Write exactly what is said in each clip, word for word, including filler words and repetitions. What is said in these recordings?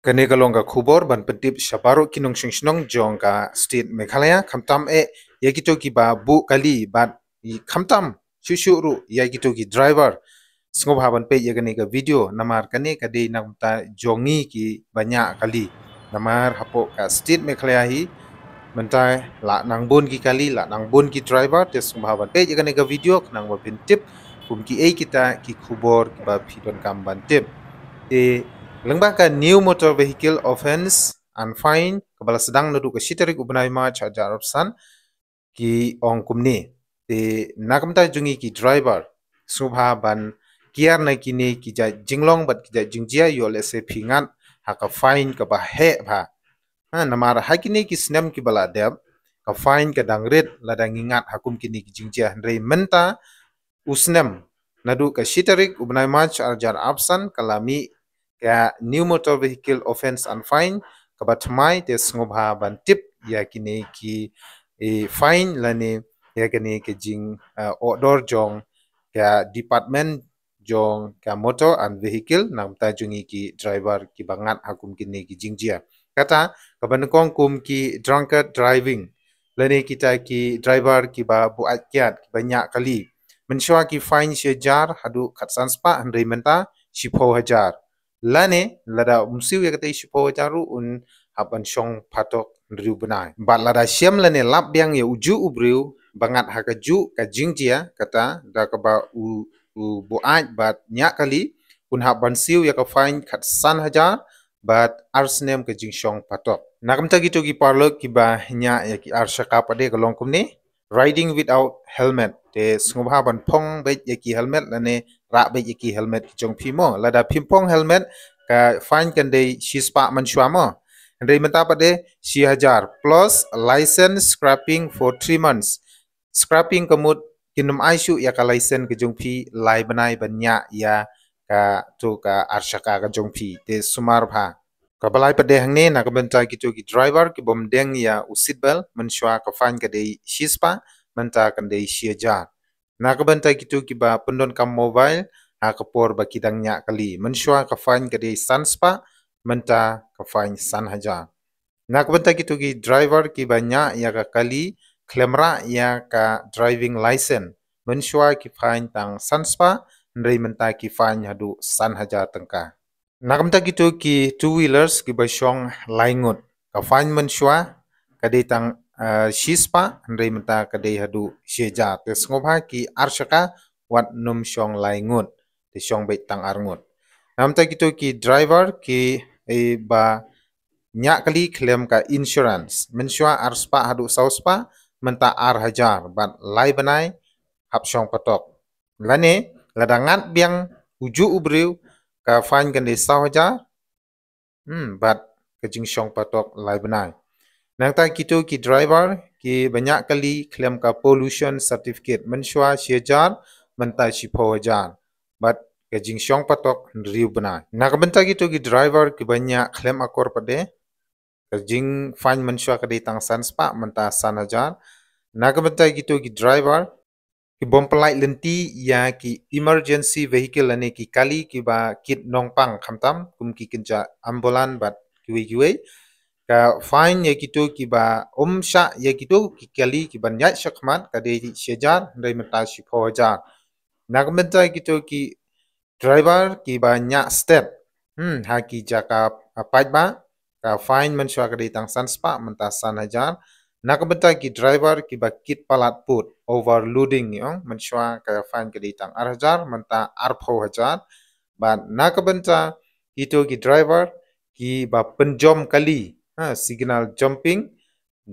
Kane ka long ka khubor ban pyntip sha baroh ki nongshong shnong jong ka state Meghalaya, khamtam eh ïa kito kiba buh kali bad khamtam shuh shuh ruh ïa kito ki driver. Sngewbha ban peit ïa kane ka video namar kane ka dei na ka bynta jong ngi kiba ñiah kali. Namar hapoh ka state Meghalaya hi mynta la nang bun ki kali, la nang bun ki driver, te sngewbha ban peit ïa kane ka video khnang ba phin tip kum kiei kita ki khubor kiba phi donkam ban tip. Te lyngba ka New Motor Vehicle Offence and Fine kaba la sdang naduh ka shi tarik u bnai March hajar arphew san ki ong kumne. Te na ka bynta jong ngi ki driver sngewbha ban kiar na kine ki jait jinglong bad ki jait jingjia ïoh lehse phi ngat ha ka fine kaba heh bha. Ha, namar ha kine ki snem kiba la dep ka fine ka dang rit lada ngi ngat ha kum kine ki jingjia, hynrei mynta u snem naduh ka shi tarik u bnai March hajar arphew san ka la mih ka New Motor Vehicle Offence and Fine kaba thymmai, te sngewbha ban tip ïa kine ki, eh, fine lane ïa kine ki jing, eh, order jong ka department jong ka motor and vehicle na ka bynta jong ngi ki driver kiba ngat ha kum kine ki jingjia. Kata kaba nyngkong kum ki drunkard driving lane kita ki driver kiba buaid kiad, kiba ñiah kali. Mynshuwa ki fine shi hajar haduh khatsan spah, hynrei mynta shiphew hajar. Lane lada um siew ïa katei shiphew hajar ruh un hap ban shong phatok hynriew bnai. Bad lada shem lane lap biang ïa ujuh u briew ba ngat ha kajuh ka jingjia, kata da kaba u, u buaid bad ñiah kali, un hap ban siew ïa ka fine khatsan hajar bad ar snem ka jingshong phatok. Na ka bynta kito ki paralok kiba ñiah ïa ki ar shaka pat de ka long kumne: riding without helmet. Te sngewbha ban phong beit ïa ki helmet lane rah beit ïa ki helmet ki jong phi mo. Lada phim phong helmet ka fine kan dei shi spah mynshuwa mo. Hynrei mynta pat de shi hajar plus license scrapping for three months. Scrapping ka mut kin ym ai shuh ïa ka license ka jong phi lai bnai ban ñiah ïa kato ka ar shaka ka jong phi. Te sumar bha. Kaba lai pat de hangne na ka bynta kito ki driver kibym deng ïa u seat belt, mynshuwa ka fine ka dei shi spah, mynta kan dei shi hajar. Na ka bynta kito kiba pyndonkam mobile ha ka por ba ki dang ñiah kali, mynshuwa ka fine ka dei san spah, mynta ka fine san hajar. Na ka bynta kito ki driver kiba ñiah ïa ka kali khlem rah ïa ka driving license, mynshuwa ki fine tang san spah, hynrei mynta ki fine haduh san hajar tyngka. Na ka bynta kito ki two wheelers kiba shong lai ngut, ka fine mynshuwa ka dei tang, eh, shi spah, hynrei mynta ka dei haduh shi hajar. Te sngewbha ki ar shaka wat nym shong lai ngut, te shong beit tang ar ngut. Na ka bynta kito ki driver ki, eh, ba ñiah kali khlem ka insurance, mynshuwa ar spah haduh saw spah, mynta ar hajar bad lai bnai hap shong phatok. Lane lada ngat biang ujuh u briew ka fine kan dei saw hajar, hmm, bad ka jingshong phatok lai bnai. Nangta kito ki driver kiba ñiah kali khlem ka pollution certificate, mynshuwa shi hajar, mynta shiphew hajar bad ka jingshong phatok hynriew bnai. Na ka bynta kito ki driver kiba ñiah khlem akor pat de, ka jingfine mynshuwa ka dei tang san spah, mynta san hajar. Na ka bynta kito ki driver kibym pyllait lynti ïa ki emergency vehicle lane ki kali kiba kit nongpang khamtam kum ki kynja ambulance bad kiwei kiwei, ka fine ïa kito kiba ym shah ïa kito ki kali kiban ïaid shakhmat ka dei shi hajar, hynrei mynta shiphew hajar. Na ka bynta kito ki driver kiba ñiah stet, hmm, ha ki jaka, ah, paidbah, ka fine mynshuwa ka dei tang san spah, mynta san hajar. Na ka bynta ki driver kiba kit palat pud, overloading, ïong, mynshuwa ka fine ka dei tang ar hajar, mynta arphew hajar. Bad na ka bynta kito ki driver kiba pynjom kali, ha, signal jumping,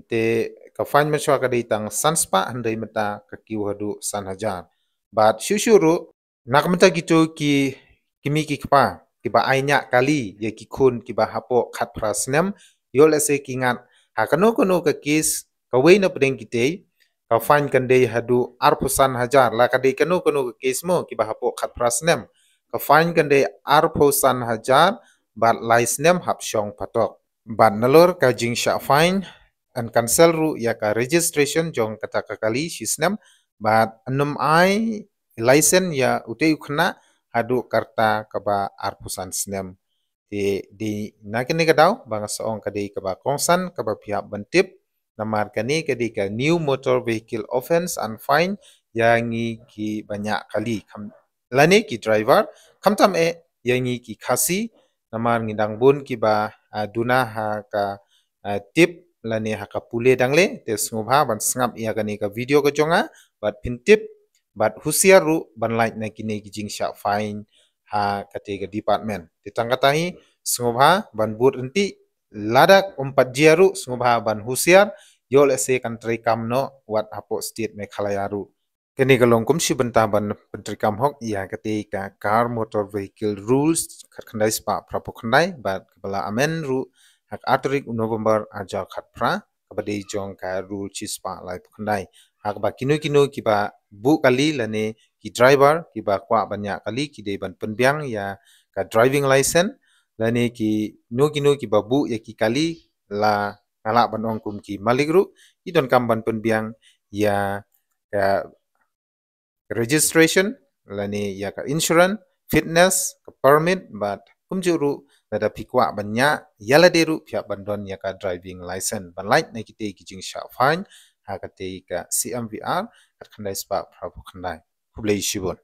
te ka fine mynshuwa ka dei tang san spah, hynrei mynta ka kiew haduh san hajar. Bad shuh shuh ruh, na ka bynta kito ki kmie ki kpa kiba ai ñiah kali ïa ki khun kiba hapoh khatphra snem, ïoh lehse ki ngat ha kano kano ka case kawei na pdeng kitei, ka fine kan dei haduh arphew san hajar. La ka dei kano kano ka case mo, kiba hapoh khatphra snem, ka fine kan dei arphew san hajar bad lai snem hap shong phatok. Bad nalor ka jingshah fine, yn cancel ruh ïa ka registration jong kata ka kali shi snem, bad yn ym ai license ïa utei u khynnah haduh ka rta kaba arphew san snem. Te dei na kane ka daw ba nga sa ong ka dei kaba kongsan kaba phi hap ban tip, namar kane ka dei ka New Motor Vehicle Offence and Fine ïa ngi kiba ñiah kali, lane ki driver, khamtam eh ïa ngi ki Khasi, namar ngi dang bun kiba duna ha ka tip lane ha ka pule dang leh. Te sngewbha ban sngap ïa kane ka video ka jong nga bad phin tip bad husiar ruh ban lait na kine ki jingshah fine ha kata ka department. Te tang kata hi sngewbha ban bud ryntih, lada ym pat jia ruh sngewbha ban husiar, ïoh lehse kan treikam noh wat hapoh state Meghalaya ruh. Kane ka long kum shi bynta ban pyntreikam hok ïa kata ka Car Motor Vehicle Rules khatkhyndai spah phraphew khyndai bad kaba la amend ruh ha ka ar tarik u November arhajar khatphra, kaba dei jong ka rule shispah laiphew khyndai, ha kaba kino kino kiba buh kali lane ki driver kiba kwah ban ñiah kali ki dei ban pynbiang ïa ka driving license, lane kino kino kiba buh ïa ki kali, la nga lah ban ong kum ki malik ruh, ki donkam ban pynbiang ïa ka registration lane ïa ka insurance, fitness, ka permit bad kumjuh ruh lada phi kwah ban ñiah ïa lade ruh phi hap ban don ïa ka driving license ban lait na kita ki jingshah fine ha kata ka C M V R khatkhyndai spah phraphew khyndai. Khublei shibun.